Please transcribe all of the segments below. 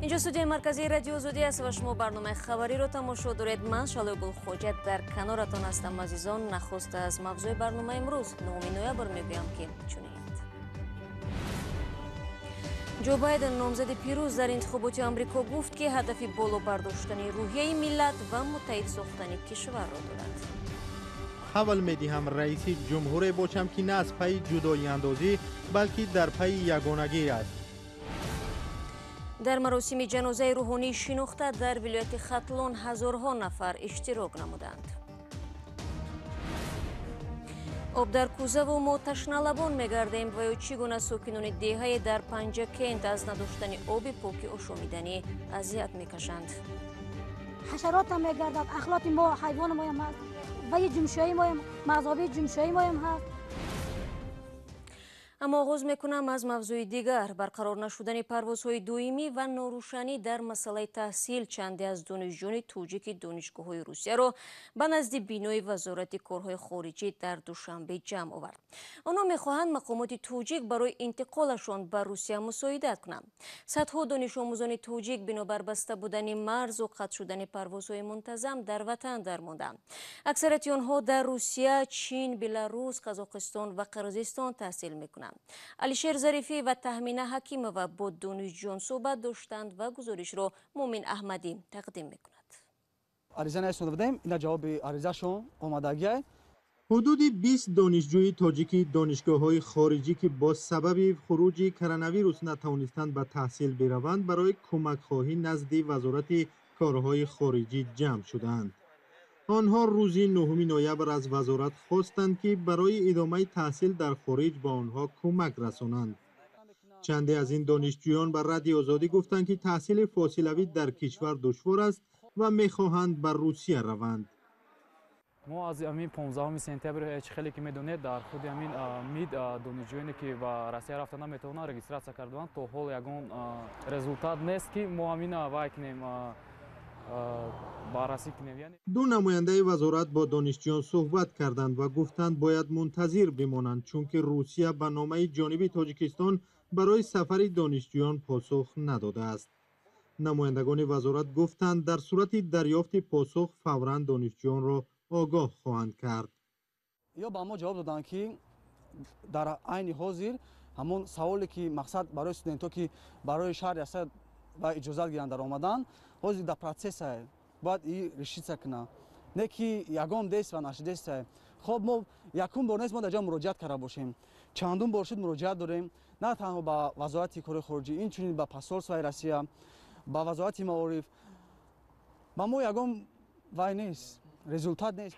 Инҷо студияи марказии Радиои Озодӣ аст ва шумо барномаи хабариро тамошо доред. Ман Шалои Гулхоҷа дар каноратон ҳастам. Азизон, нахуст аз мавзӯи барномаи имрӯз 9 ноябр мегӯям, ки чунин. Ҷо Байден, номзади пирӯз дар интихоботи Амрико, гуфт, ки ҳадафи боло бардоштани рӯҳияи миллат ва муттаҳид сохтани кишварро дорад. Қавл медиҳам, раиси ҷумҳуре бошам, ки на аз пайи ҷудоиандозӣ, балки дар пайи ягонагӣ аст. Дар маросими ҷанозаи рӯҳонии шинохта дар вилояти Хатлон ҳазорҳо нафар иштирок намуданд. Об дар кӯзаву мо ташналабон мегардем ва ё чӣ гуна сокинони деҳае дар Панҷакент аз надоштани оби поки ошомиданӣ азият мекашанд. Ҳашаротам мегардад, ахлоти мо, ҳайвони моям ҳаст, ваи ҷумшои моям, мазоби ҷумшои моям ҳаст. Аммо оғоз мекунам аз мавзӯи дигар. Барқарор нашудани парвозҳои доимӣ ва норӯшанӣ дар масъалаи таҳсил чанде аз донишҷӯёни тоҷики донишгоҳҳои Русияро ба назди бинои Вазорати корҳои хориҷӣ дар Душанбе ҷамъ овард. Онҳо мехоҳанд мақомоти тоҷик барои интиқолашон ба Русия мусоидат кунанд. Садҳо донишомӯзони тоҷик бинобар баста будани марзу қатъ шудани парвозҳои мунтазам дар ватан дармонданд. Аксарияти онҳо дар Русия, Чин, Беларус, Қазоқистон ва Қирғизистон таҳсил мекунанд. Алишер Зарифӣ ва Таҳмина Ҳакимова бо донишҷӯён суҳбат доштанд ва гузоришро Муъмин Аҳмадӣ тақдим мекунад. Ариза нависонда будем, ина ҷавоби аризашон омадагиай. Ҳудуди 20 донишҷӯи тоҷики донишгоҳҳои хориҷӣ, ки бо сабаби хуруҷи коронавирус натавонистанд ба таҳсил бираванд, барои кӯмакхоҳӣ назди Вазорати корҳои хориҷӣ ҷамъ шудаанд. Онҳо рӯзи 9 ноябр аз вазорат хостанд, ки барои идомаи таҳсил дар хориҷ ба онҳо кӯмак расонанд. Чанде аз ин донишҷӯён ба Радиои Озодӣ гуфтанд, ки таҳсили фосилавӣ дар кишвар душвор аст ва мехоҳанд ба Русия раванд. Мо аз ҳамин 15 сентябр, чӣ хеле ки медонед, дар худи ҳамин МИД донишҷӯёне, ки ба Россия рафта наметавонанд, регистрация карданд. То ҳол ягон результат нест, ки мо ҳамина вай кунем, баррасӣ кунем. Ду намояндаи вазорат бо донишҷӯён суҳбат карданд ва гуфтанд, бояд мунтазир бимонанд, чунки Русия ба номаи ҷониби Тоҷикистон барои сафари донишҷӯён посух надодааст. Намояндагони вазорат гуфтанд, дар сурати дарёфти посух фавран донишҷӯёнро огоҳ хоҳанд кард. Ё ба мо ҷавоб доданд, ки дар айни ҳозир ҳамон саволе, ки мақсад барои студентҳо, ки барои шаҳри Россия ва иҷозат гиранд дар омадан, ҳозир дар процесса, бояд и решиться кунад, не ки ягон действие нашидестия. Хоб, мо якум бор нест мо дар ҷо муроҷиат карда бошем, чандум бор шуд муроҷиат дорем, на танҳо ба Вазорати корҳои хориҷӣ, инчунин ба посольствои Россия, ба Вазорати маориф. Ба мо ягон вай нест, результат нест.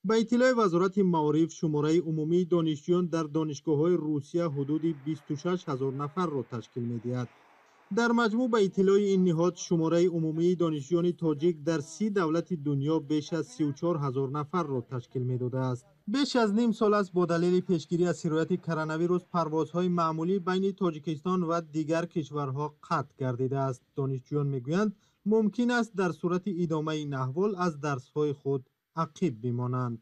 Ба иттилои Вазорати маориф, шумораи умумии донишҷӯён дар донишгоҳҳои Русия ҳудуди 26 ҳазор нафарро ташкил медиҳад. Дар маҷмӯъ, ба иттилои ин ниҳод, шумораи умумии донишҷӯёни тоҷик дар 30 давлати дунё беш аз 34 ҳазор нафарро ташкил медодааст. Беш аз ним сол аст, бо далели пешгирӣ аз сирояти коронавирус, парвозҳои маъмулӣ байни Тоҷикистон ва дигар кишварҳо қатъ гардидааст. Донишҷӯён мегӯянд, мумкин аст дар сурати идомаи ин аҳвол аз дарсҳои худ ақиб бимонанд.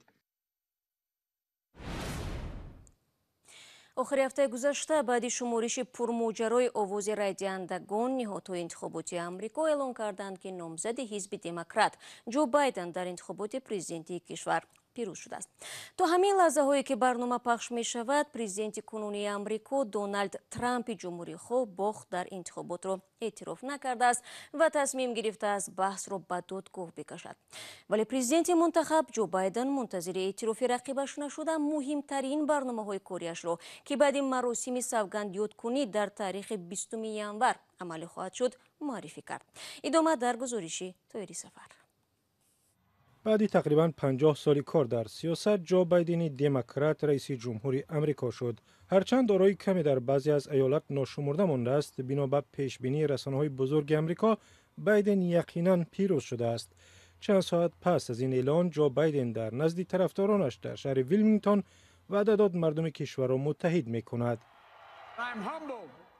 Охири ҳафтаи гузашта, баъди шумориши пурмоҷарои овози райдиҳандагон, ниҳодҳои интихоботии Амрико эълон карданд, ки номзади ҳизби демократ Ҷо Байден дар интихоботи президентии кишвар пирӯз шудааст. То ҳамин лаҳзаҳое, ки барнома пахш мешавад, президенти кунунии Амрико Доналд Трампи ҷумҳурихоҳ бохт дар интихоботро эътироф накардааст ва тасмим гирифтааст баҳсро ба додгоҳ бикашад. Вале президенти мунтахаб Ҷо Байден мунтазири эътирофи рақибаш нашуда, муҳимтарин барномаҳои кориашро, ки баъди маросими савгандёдкунӣ дар таърихи 20 январ амалӣ хоҳад шуд, муаррифӣ кард. Идома дар гузориши Тоири Сафар. Баъди тақрибан 50 соли кор дар сиёсат, Ҷо Байдени демократ раиси ҷумҳури Амрико шуд. Ҳарчанд дорои каме дар баъзе аз аёлат ношумурда мондааст, бино ба пешбинии расонаҳои бузурги Амрико, Байден яқинан пирӯз шудааст. Чанд соат пас аз ин эълон, Ҷо Байден дар назди тарафдоронаш дар шаҳри Вилмингтон ваъда дод, мардуми кишварро муттаҳид мекунад.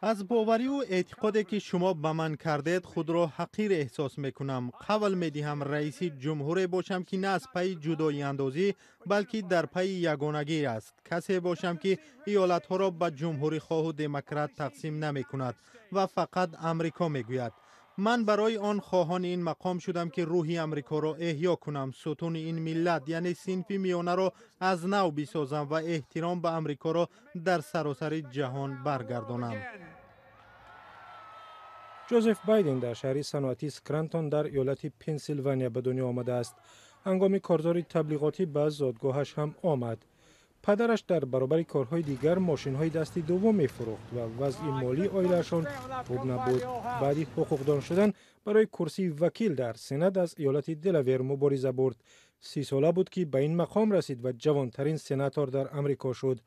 Аз бовариву эътиқоде, ки шумо ба ман кардед, худро ҳақир эҳсос мекунам. Қавл медиҳам, раиси ҷумҳуре бошам, ки на аз пайи ҷудоиандозӣ, балки дар пайи ягонагӣ аст, касе бошам, ки иёлатҳоро ба ҷумҳурихоҳу демократ тақсим намекунад ва фақат Амрико мегӯяд. Ман барои он хоҳони ин мақом шудам, ки рӯҳи Амрикоро эҳё кунам, сутуни ин миллат, яъне синфи миёнаро аз нав бисозам ва эҳтиром ба Амрикоро дар саросари ҷаҳон баргардонам. Ҷозеф Байден дар шаҳри саноатии Скрантон дар иёлати Пенсилвания ба дунё омадааст. Ҳангоми корзори таблиғотӣ ба зодгоҳаш ҳам омад. Падараш дар баробари корҳои дигар мошинҳои дасти дуввум мефурӯхт ва вазъи молии оилаашон хуб набуд. Баъди ҳуқуқдон шудан барои курсии вакил дар Сенат аз иёлати Делавер мубориза бурд. 30 сола буд, ки ба ин мақом расид ва ҷавонтарин сенатор дар Амрико шуд.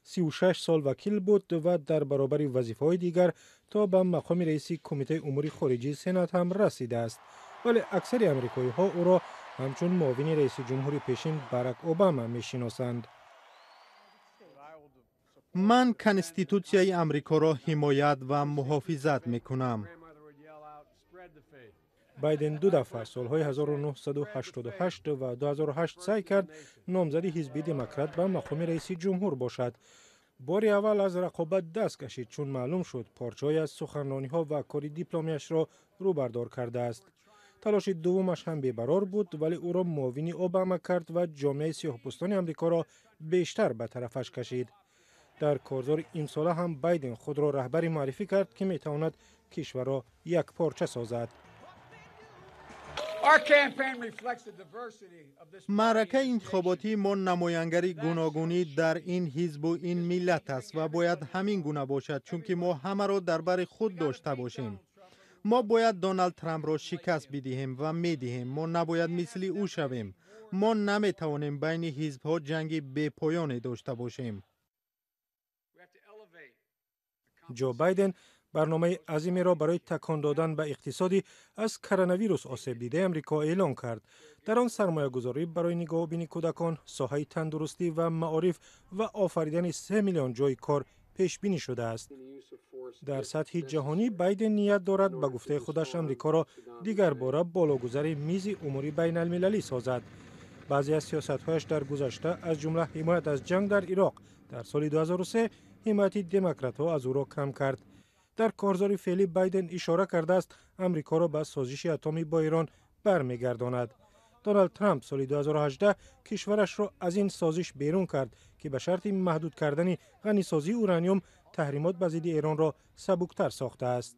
36 сол вакил буд ва дар баробари вазифаҳои дигар то ба мақоми раиси Кумитаи умури хориҷии Сенат ҳам расидааст. Вале аксари амрикоиҳо ӯро ҳамчун муовини раиси ҷумҳури пешин Барак Обама мешиносанд. Ман Конститутсияи Амрикоро ҳимоят ва муҳофизат мекунам. Байден ду дафъа, солҳои 1988 ва 2008, саъй кард номзади ҳизби Демократ ба мақоми раиси ҷумҳур бошад. Бори аввал аз рақобат даст кашид, чун маълум шуд порчаҳое аз суханрониҳо ва кори дипломияшро рӯбардор кардааст. Талоши дуввумаш ҳам бебарор буд, вале ӯро муовини Обама кард ва ҷомеаи сиёҳпӯстони Амрикоро бештар ба тарафаш кашид. Дар корзори имсола ҳам Байден худро раҳбаре муаррифӣ кард, ки метавонад кишварро якпорча созад. Маъракаи интихоботии мо намоянгари гуногунӣ дар ин ҳизбу ин миллат аст ва бояд ҳамин гуна бошад, чунки мо ҳамаро дар бари худ дошта бошем. Мо бояд Доналд Трампро шикаст бидиҳем ва медиҳем. Мо набояд мисли ӯ шавем. Мо наметавонем байни ҳизбҳо ҷанги бепоёне дошта бошем. Ҷо Байден барномаи азимеро барои такон додан ба иқтисоди аз коронавирус осебдидаи Амрико эълон кард. Дар он сармоягузорӣ барои нигоҳубини кӯдакон, соҳаи тандурустӣ ва маориф ва офаридани 3 миллион ҷойи кор пешбинӣ шудааст. Дар сатҳи ҷаҳонӣ Байден ният дорад, ба гуфтаи худаш, Амрикоро дигарбора бологузари мизи умури байналмилалӣ созад. Баъзе аз сиёсатҳояш дар гузашта, аз ҷумла ҳимоят аз ҷанг дар Ироқ дар соли 2003, ҳимояти демократҳо аз ӯро кам кард. Дар корзори феълӣ Байден ишора кардааст, Амрикоро ба созиши атомӣ бо Эрон бармегардонад. Доналд Трамп соли 2018 кишварашро аз ин созиш берун кард, ки ба шарти маҳдуд кардани ғанисозии ураниум таҳримот ба зидди Эронро сабуктар сохтааст.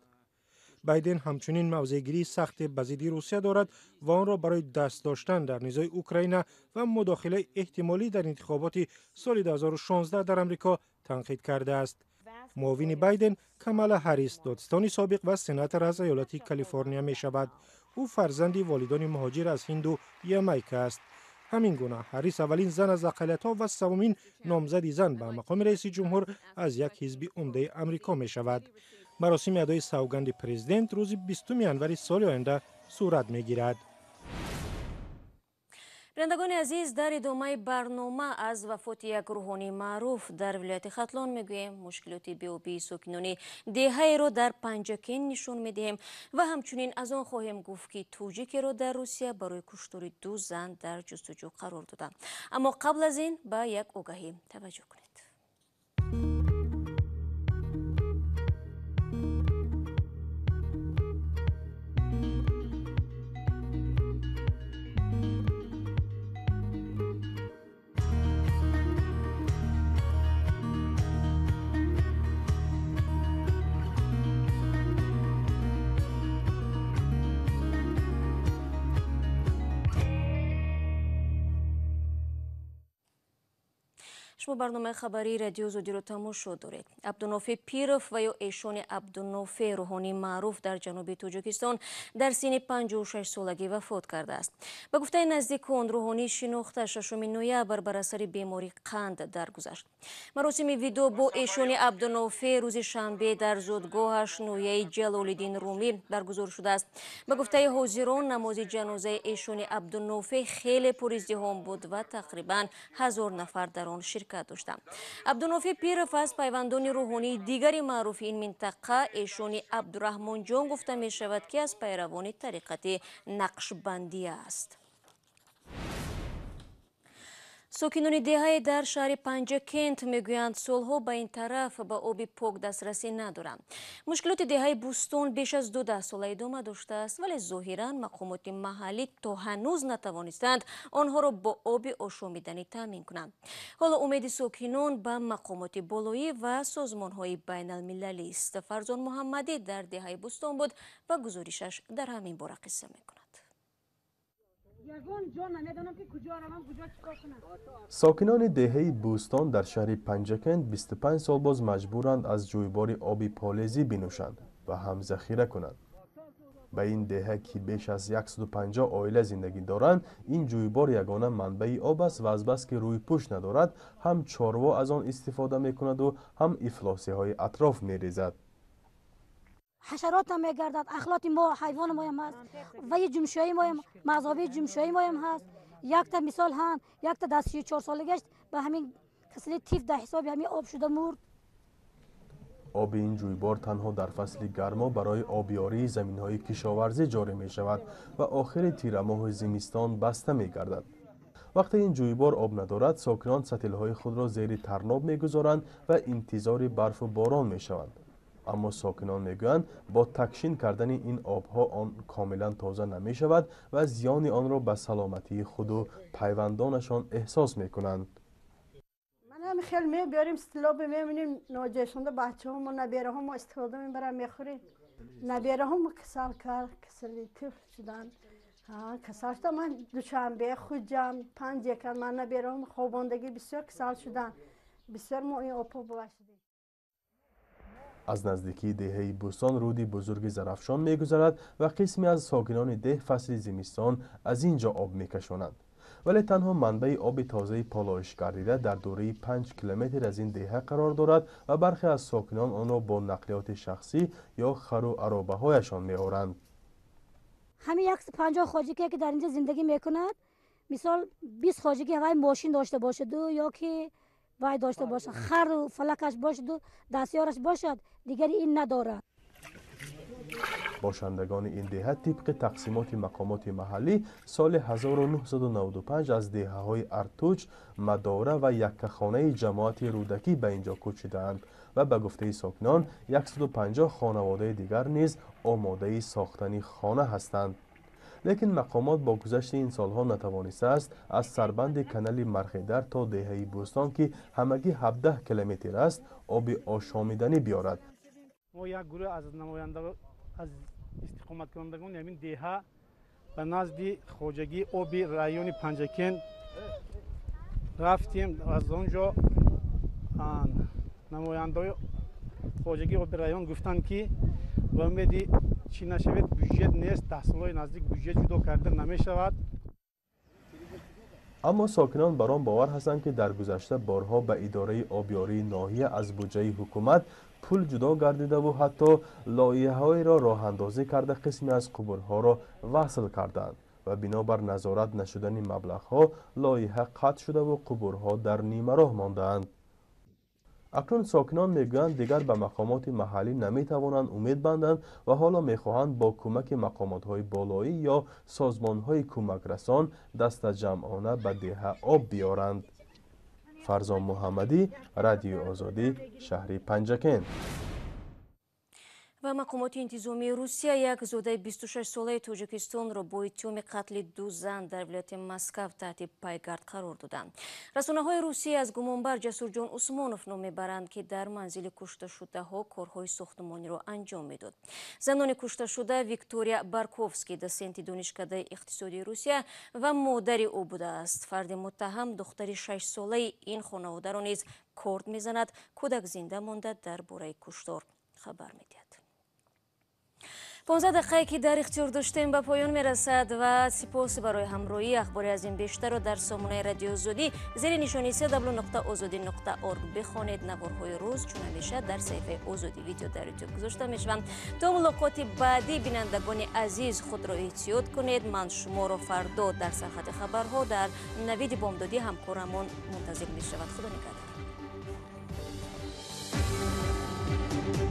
Байден ҳамчунин мавзеъгирии сахте ба зидди Русия дорад ва онро барои даст доштан дар низои Украина ва мудохилаи эҳтимолӣ дар интихоботи соли 2016 дар Амрико танқид кардааст. Муовини Байден Камала Ҳаррис, додистони собиқ ва сенатор аз иёлати Калифорния мешавад. Ӯ фарзанди волидони муҳоҷир аз Ҳинду Ямайка аст. Ҳамин гуна Ҳаррис аввалин зан аз ақаллиятҳо ва севумин номзади зан ба мақоми раиси ҷумҳур аз як ҳизби умдаи Амрико мешавад. Маросими адои савганди президент рӯзи 20 январи соли оянда сурат мегирад. Бинандагони азиз, дар идомаи барнома аз вафоти як рӯҳонии маъруф дар вилояти Хатлон мегӯем, мушкилоти беобии сокинони деҳаеро дар Панҷакент нишон медиҳем ва ҳамчунин аз он хоҳем гуфт, ки тоҷикеро дар Русия барои куштори ду зан дар ҷустуҷӯ қарор доданд. Аммо қабл аз ин ба як огаҳӣ таваҷҷӯҳ кунед. Шумо барномаи хабарии Радио Озодиро тамошо доред. Абдунофе Пиров ва ё Эшони Абдунофе, рӯҳонии маъруф дар ҷануби Тоҷикистон, дар синни 56 солагӣ вафот кардааст. Ба гуфтаи наздикон, рӯҳонии шинохта 6 ноябр бар асари бемории қанд даргузашт. Маросими видоъ бо Эшони Абдунофе рӯзи шанбе дар зодгоҳаш, ноҳияи Ҷалолиддин Румӣ, баргузор шудааст. Ба гуфтаи ҳозирон, намози ҷанозаи Эшони Абдунофе хеле пуриздиҳом буд ва тақрибан 1000 нафар дар он ширкат доштанд. Абдунофи Пиров аз пайвандони рӯҳонии дигари маъруфи ин минтақа, Эшони Абдураҳмонҷон, гуфта мешавад, ки аз пайравони тариқати Нақшбандия аст. Сокинони деҳае дар шаҳри Панҷакент мегӯянд, солҳо ба ин тараф ба оби пок дастрасӣ надоранд. Мушкилоти деҳаи Бӯстон беш аз 2 даҳсола идома доштааст, вале зоҳиран мақомоти маҳаллӣ то ҳанӯз натавонистанд онҳоро бо оби ошомиданӣ таъмин кунанд. Ҳоло умеди сокинон ба мақомоти болоӣ ва созмонҳои байналмилалист. Фарзон Муҳаммадӣ дар деҳаи Бӯстон буд ва гузоришаш дар ҳамин бора қисса мекунад. Сокинони деҳаи Бӯстон дар шаҳри Панҷакент 25 сол боз маҷбуранд аз ҷӯйбори оби полезӣ бинӯшанд ва ҳам захира кунанд. Ба ин деҳа, ки беш аз 150 оила зиндагӣ доранд, ин ҷӯйбор ягона манбаи об аст ва азбаски рӯйпӯш надорад, ҳам чорво аз он истифода мекунаду ҳам ифлосиҳои атроф мерезад. Ҳашарот ҳам мегардад, ахлоти мо, ҳайвони моям ҳаст, ваи ҷумшои моям, мазоби ҷумшои моям ҳаст. Якта мисол ҳан, якта дар 34 солагиаш ба ҳамин касали тиф дар ҳисоби ҳамин об шуда мурд. Оби ин ҷӯйбор танҳо дар фасли гармо барои обёрии заминҳои кишоварзӣ ҷорӣ мешавад ва охири тирамоҳи зимистон баста мегардад. Вақте ин ҷӯйбор об надорад, сокинон сатилҳои худро зери тарноб мегузоранд ва интизори барфу борон мешаванд. Аммо сокинон мегӯянд, бо такшин кардани ин обҳо он комилан тоза намешавад ва зиёни онро ба саломатии худу пайвандонашон эҳсос мекунанд. Ман хел мебиёрем, стилобе мемонем, ноҷайшонда бачаҳомо, набераҳомо истифода мебарам, мехӯрем. Набераҳомо касал кард, касали тиф шуданд. Касал шуда, ман Душанбе, Хуҷанд, Панҷакент, ман набераҳомо хобондагӣ бисёр касал шуданд. Бисёр мо ин обҳо бовар шудем. Аз наздикии деҳаи Бӯстон руди бузурги Зарафшон мегузарад ва қисме аз сокинони деҳ фасли зимистон аз ин ҷо об мекашонанд. Вале танҳо манбаи оби тозаи полоишгардида дар дурии 5 километр аз ин деҳа қарор дорад ва бархе аз сокинон онро бо нақлиёти шахсӣ ё хару аробаҳояшон меоранд. Ҳамин 150 хоҷагие ки дар инҷа зиндагӣ мекунад, мисол 20 хоҷагӣ ҳавай мошин дошта бошаду ё ки вай дошта бошад, хару фалакаш бошаду дастёраш бошад, дигари ин надорад. Бошандагони ин деҳа тибқи тақсимоти мақомоти маҳаллӣ соли 1995 аз деҳаҳои Артуч, Мадора ва яккахонаи ҷамоати Рӯдакӣ ба ин ҷо кӯчидаанд ва ба гуфтаи сокинон 150 хонаводаи дигар низ омодаи сохтани хона ҳастанд. Лекин мақомот бо гузашти ин солҳо натавонистааст аз сарбанди канали Мархидар то деҳаи Бӯстон, ки ҳамагӣ 17 километр аст, оби ошомиданӣ биёрад. Мо як гурӯҳ аз намояндагон аз истиқоматкунандагони ҳамин деҳа ба назди хоҷагии оби райони Панҷакент рафтем. Аз он ҷо намояндаҳои хоҷагии оби район гуфтанд, ки ба умеди чӣ нашавед, бюҷет нест, даҳсолҳои наздик бюҷет ҷудо карда намешавад. Аммо сокинон бар он бовар ҳастанд, ки дар гузашта борҳо ба идораи обёрии ноҳия аз буҷаи ҳукумат пул ҷудо гардидаву ҳатто лоиҳаҳоеро роҳандозӣ карда қисме аз қубурҳоро васл карданд ва бинобар назорат нашудани маблағҳо лоиҳа қатъ шудаву қубурҳо дар нимароҳ мондаанд. Акнун сокинон мегӯянд, дигар ба мақомоти маҳаллӣ наметавонанд умед банданд ва ҳоло мехоҳанд бо кӯмаки мақомотҳои болоӣ ё созмонҳои кӯмакрасон дастаҷамъона ба деҳа об биёранд. Фарзон Муҳаммадӣ, Радиои Озодӣ, шаҳри Панҷакент. Ва мақомоти интизомии Русия як зодаи 26-солаи Тоҷикистонро бо иттиҳоми қатли 2 зан дар вилояти Москав таҳти пайгард қарор доданд. Расонаҳои Русия аз гумонбар Ҷасурҷон Усмонов ном мебаранд, ки дар манзили кушташудаҳо корҳои сохтмониро анҷом медод. Занони кушташуда Виктория Барковский, дотсенти донишкадаи иқтисодии Русия ва модари ӯ будааст. Фарди муттаҳам духтари 6-солаи ин хонаводаро низ корд мезанад. Кӯдак зинда монда дар бораи куштор хабар медиҳад. 15 дақиқае ки дар ихтиёр доштем ба поён мерасад ва сипос барои ҳамроҳӣ. Ахбори аз ин бештарро дар сомонаи Радиои Озодӣ зери нишони cw.ozodi.org бихонед. Наворҳои рӯз чун ҳамеша дар саҳифаи Озодӣ видео дар ютуб гузошта мешаванд. То мулоқоти баъдӣ, бинандагони азиз, худро эҳтиёт кунед. Ман шуморо фардо дар сархати хабарҳо дар навиди бомдодӣ ҳамкорамон мунтазир мешавад. Худо нигаҳдор.